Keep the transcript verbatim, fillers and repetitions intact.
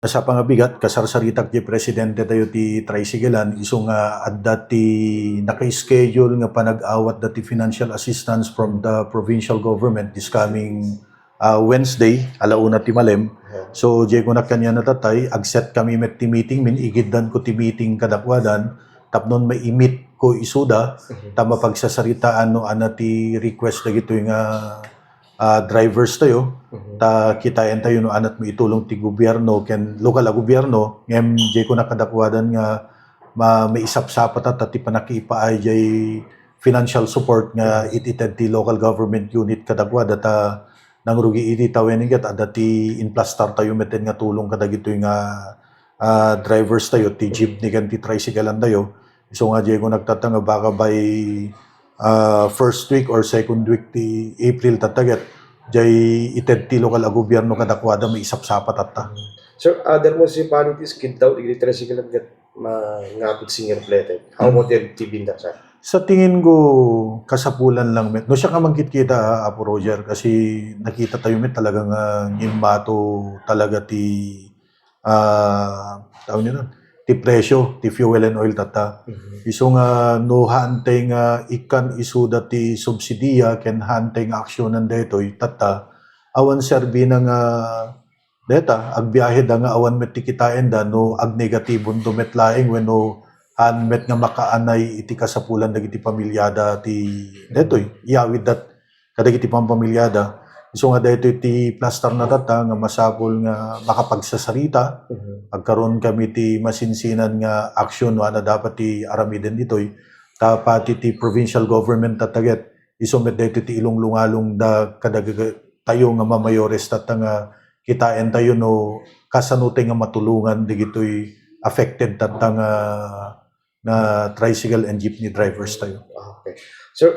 Sa pangabigat, kasarsaritak ti presidente tayo ti tricycle-an, isu nga adda ti naka-schedule nga panag-awat da ti financial assistance from the provincial government this coming, ah, Wednesday, ala una ti malem. So, diay kunak kaniana tatay, ag-set kami met ti meeting, min-igiddan ko ti meeting kadakuadan, tapnon maimit ko isuda, ta mapagsasaritaan no ana ti request dagitoy nga, ah, drivers tayo, ta kitaen tayo no anat maitulong ti gobierno ken lokal a gobierno, ngem diay kunak kadakuadan nga ma-, maisapsapat ta ti panakipaay diay financial support nga it-ited ti local government unit kadakuada ta nangrugi idi ta wen ket adda ti inplastar tayo metten nga tulong kadagitoy nga, ah, drivers tayo, ti jeepney ken ti tricycle-an tayo. So nga diay kunak tatta nga baka by, ah, first week or second week ti April tatta ket diay ited ti lokal a gobierno kadakuada maisapsapat tatta. Sir, other municipalities, kiddaw, igli tricycle ket ma-, ngapit senior plated. How about the L T B in that side? Sa tingin ko, kasapulan lang met. No, siak nga mangkitkita, Apo Roger, kasi nakita tayo met talaga nga ngimmato talaga ti, ah, tawag niyo nun, ti presyo, ti fuel and oil tatta. Isu nga no haantay nga ikkan isuda ti subsidiya ken haantay nga aksyonan daytoy tatta, awan serbina nga deta, agbiahe da nga awan met ti kitaen da no agnegatibon do met laeng wenno haan met nga makaanay iti kasapulan dagiti pamilyada ti detoy. Iyawid dat kadagiti pampamilyada. Isu nga daytoy ti plastar na tatta nga masapul nga makapagsasarita. Agkaroon kami ti masinsinan nga aksyon no ana dapat ti aramiden ditoy. Ta pati ti provincial government tatta ket isu met daytoy ti ilunglungalong da kadagitayo nga mamayores tatta nga kitaen tayo no kasano tay nga matulongan dagitoy affected tatta nga, nga tricycle and jeepney drivers tayo. Okay. Sir,